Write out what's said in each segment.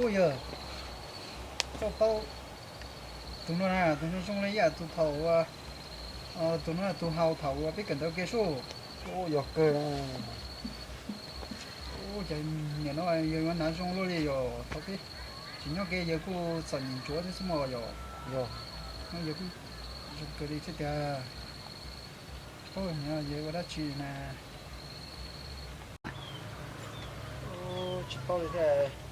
Yog, koj paub tus no na, tus no zoo li yam tus thaum, tus no tus haus thaum peb kawm ntawv ke sub. Yog kawg. Ces niam no yawg yuav hnav zoo luaj li yog thaum peb tsis nyob ke yawg kuj txom nyem ntsuav thiab xwb mog yog. Yog, yawg kuj zoo kawg li thiab tiag. Tsis paub yawg ua dab tsi na. Tsis paub li thiab.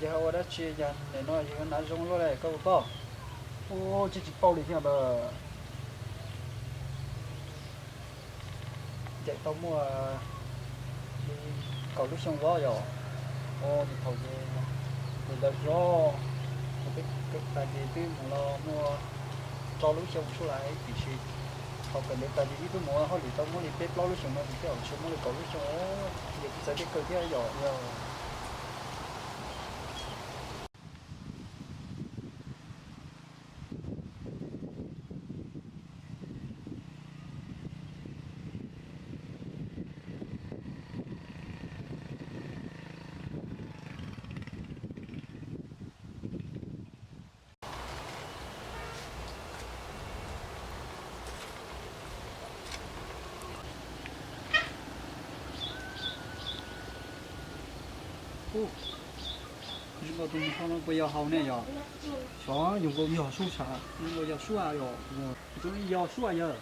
Yawg ho ua dab tsi cas nim no yawg yuav hnav zoo luaj li koj puas paub? Ub, tsis, tsis paub li thiab npawg. Ncaim tau muaj li kaum lub xyoo vov yom. Ua ces thaum ces nws lawv hlob, thaum peb kawm tas ces twb mus los muaj rau lub xyoo sub lawm tiam sis thaum kawm ntawv tas ces wb twb mus ua hauj lwm tau muaj li peb plaub lub xyoos no ces twb tsis muaj li kaum lub xyoo. Yog kuv txawv tej kawg thiab yom. Zoo nkaus tus mus hau no puas yog haus ne yog? Xyov, zoo nkaus yog suab sav, zoo nkaus yog suab yog. Zoo li yog suab yog.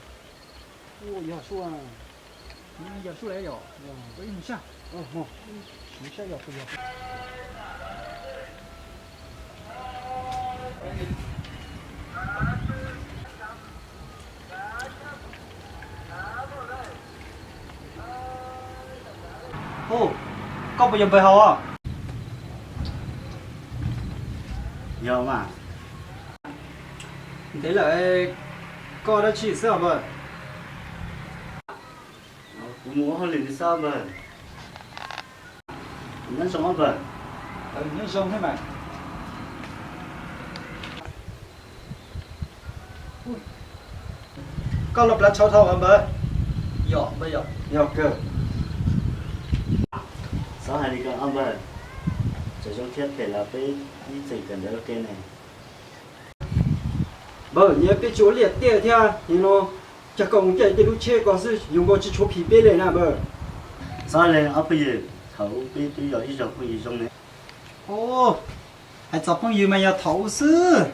Ua yog suab, yog suab yog. Ib mus sab, mus sab yog puas yog. Hu, koj puas yog npawg haus? Yog mas. Ntev lawm, koj dab tsi xwb os npawg? Kuv mus ua hauj lwm xwb npawg. Nyob zoo npawg. Nyob zoo thiab mas. Koj los plav tshauv dhau os npawg. Yog npawg yog. Yog kawg. Txhob hais li ko os npawg, txawm zoo thiab phem los peb ib txwm kawm ntawv ua ke ne. Npawg, nyias peb tsis ua liaj tiaj thiab no, cas koj mus caij tej lub tsheb ko xwb, yus nkaus tsis tshuav phim peb li na npawg. Txhob li ob phooj ywg, thaum ub peb twb yog ib zog phooj ywg zoo ne. Hais txog phooj ywg mas yog thaum ub xwb.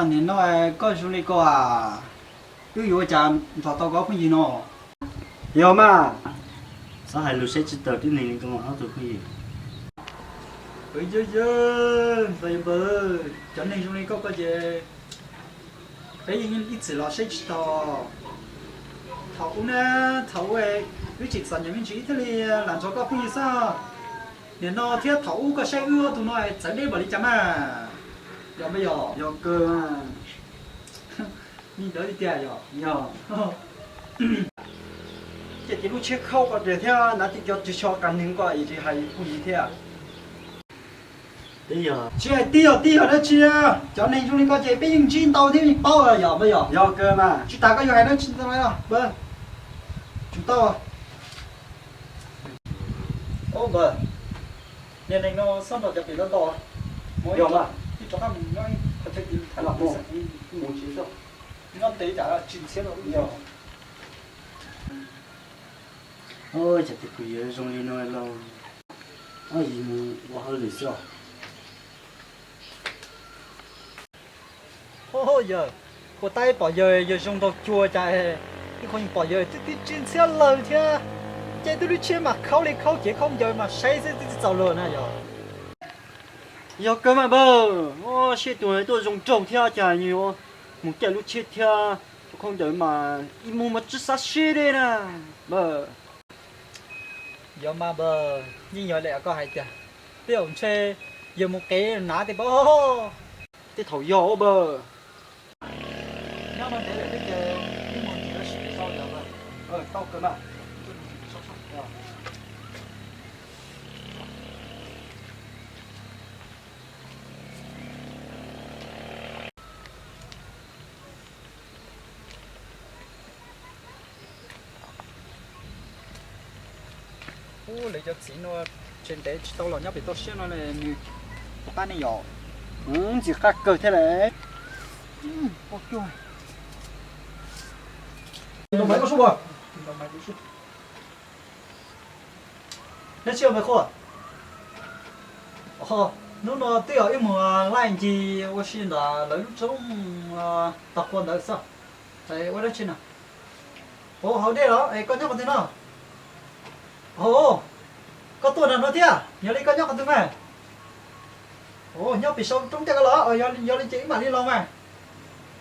Nim no koj zoo li ko, wb yuav ua cas nrog tau koj phooj ywg no? Yog mas, txhob hais lus saib tsis taus tib neeg li ko mas ob tug phooj ywg. Yog, yog, npawg, cov neeg zoo li koj ko ces peb yeej ib txwm los saib tsis taus. Thaum ub na, thaum ub wb tseem txom nyem me ntsis thiaj li lam nrog koj phooj ywg xwb. Nim no thiab thaum ub koj saib wb ob tug no txawv deb npaum li cas mas. Yog npawg yog? Yog kawg. Li ntawd li tiag yog? Yog. Ces tis lub tsheb khaub ko thiab hnav tej cov ris tsho qas neeg ko es tsis hais phooj ywg thiab. Tsis hais tib yog tib yog dab tsi, cov neeg zoo li ko ces peb yeej ntsib ntau thiab yeej paub yog npawg yog? Yog kawg mas. Tsis tas koj yuav hais dab tsi ntau, tsum tau. Npawg, niag neeg no xob nrog cov pem ntau ntau. Yog mas. Ib rov qab mus nyob ib qhov chaw tid tham mus tsis tau. Nyob ntev cas tsis ntxhiab los yog. Cas tus kwv yuav zoo li no los. Yus mus ua hauj lwm xwb os. Yawg, puas tab pom yawg, yawg zoo nraug cuag cas, ib qho yeej pom yawg twb tsis ntxhiab lawm thiab. Caij twb lub tsheb mas khaub li khaub, cev khaub ncaws mas saib xwb twb tsis txaus luag na yog. Yog kawg mas npawg, saib tus tuaj zoo nraug thiab cas yuav mus caij lub tsheb thiab, tus khaub ncaws mas ib mus mas tsis xav sib li na npawg. Yog mas npawg, yeej yog li koj hais tiag, tej zaum ntshe yawg mus qev hnav tej paub. Tej thaum yog npawg. Nyob no ntev lawm thiab ces wb mus ntxiv sib sau yog npawg. Tau kawg mas. Ub, lawv cov txiv no tseem ntev tsis tau los nyob pem toj siab no ne, nws Qab ne yom, ntxim qab kawg thiab lawm. Neb tsis yog Maiv Qhua? Hnub no twb yog ib mus laij ncig ua si ntawm lawv lub roob tog qhua ntawd xwb. Ua dab tsi no? Ua haus dej los es koj nyob qhov twg no? Ua, koj tuaj nram no thiab, yog li koj nyob qhov twg mas? Ua, nyob pem saum roob tiaj ko los? Yog li ces wb mam li los mas.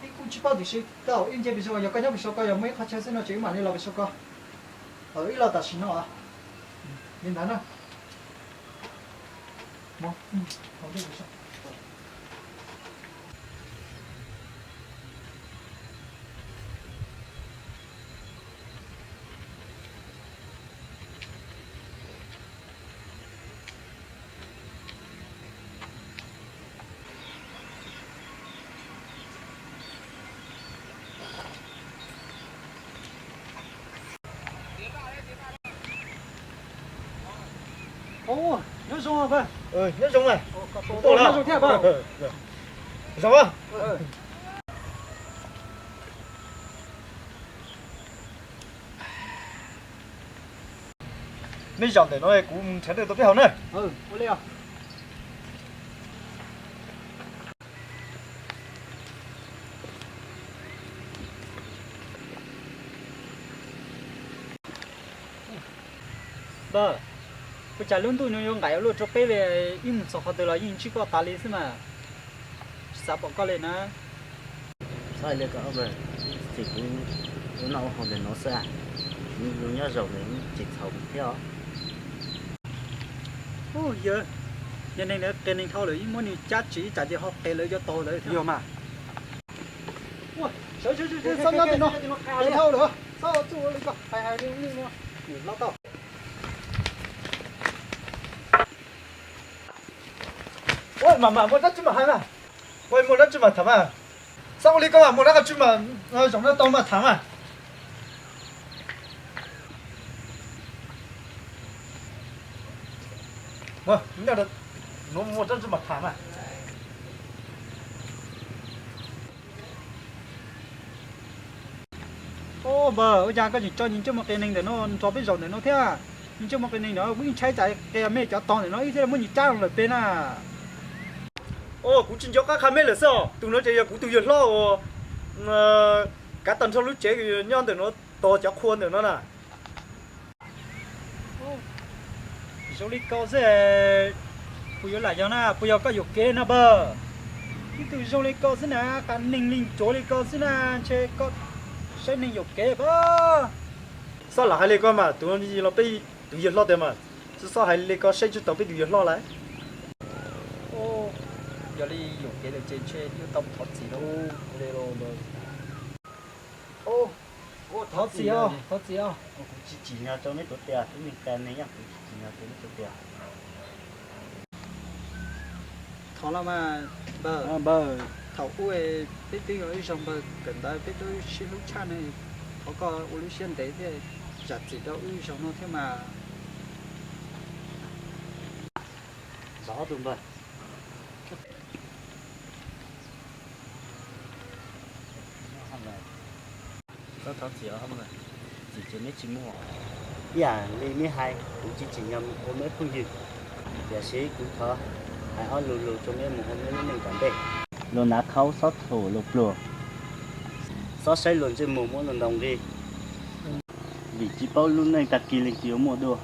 Wb kuj tsis paub tiam sis tau ib nce pem saum, yog koj nyob pem saum ko yog muaj ib qhov chaw xwb no ces wb mam li los pem saum ko. Wb los tam sim no. Li ntawd na. Nyob zoo, nyob zoo. Zoo. Nej zaum ntawm no kuv nrhiav dej tau peb haus na. Npawg, ua cas lub ntuj no yuav nqaim ua luaj rau peb li, wb mus txog qhov twg los yeej ntsib koj tas li xwb mas. Tsis xav pom koj li na. Txhob hais li ko, txiv, kuv ua noj ua haus ntawm no xwb, kuv nyob zaum ntawd tseem txhaum thiab os. Yawg, yog neeg ntawd qias neeg dhau lawm, yeej muab nws cab tsis ib tsam ces ho qias lawv cov tog ntawd thiab. Yog mas. Sawv, sawv, sawv, txhob nyob tim no, qias dhau lawm, txhob txuj ua li ko, hais hais li no, los tau. Ua mas, mas muaj dab tsi mas hais mas. Ua, muaj dab tsi mas tham mas. Txhob ua li ko mas, muaj dab tsi mas, zaum no tau mas tham mas. Muaj, muaj dab tsi mas tham mas. Npawg, ua cas koj tseem tso nyias ntsej muag qias neeg ntawm no nrog peb zaum ntawm no thiab? Ntsej muag qias neeg no kuv yeej ntshai tsam qias mej cov tog ntawm no ib thiaj muab nyias cab lawm pem na. Kuv tsis nco qab qha mej lawm xwb os. Tus no ces yog kuv tus yawg hlob uas kav tag nrho lub tsev nyob ntawm no, tog cov qhua ntawm no na. Zoo li ko xwb, puas yuav lam yog na, puas yog koj yuam kev no npawg? Ib tug zoo li ko xwb na, qas neeg li ncuav li ko xwb na, ntshe koj saib neeg yuam kev pab. Txhob lam hais li ko mas, tus no los peb tus yawg hlob tiag mas, txhob hais li ko saib tsis taus peb tus yawg hlob lawm. Yog li yuam kev lawm ces ntshe yuav tau thov txim lauj. Thov txim os, thov txim os. Kuv tsis tsim nyog rau neb tuav tiag, tib neeg qias neeg yog kuv tsis tsim nyog rau neb tuav tiag. Thov los mas npawg. Thaum ub peb twb yog ib zaug npawg kawm ntawv peb twb sib hlub tshaj ne, thov koj ua lub siab ntev thiab zam txim rau wb zaum no thiab mas. Zov ob tug npawg. Txhob thov txim, txim ces neb tsis muaj. Ib yam li neb hais, kuv tsis tsim nyog ua neb phooj ywg, tiam sis kuv thov hais ob lo lus rau neb mus ua neb lub neej tom ntej. Luag hnav khaub txhob thaum luag pluag, txhob saib luag ntsej muag muab luag ntaus nqi, vim tsis paub lub neej tag kis leej twg yuav muaj dua.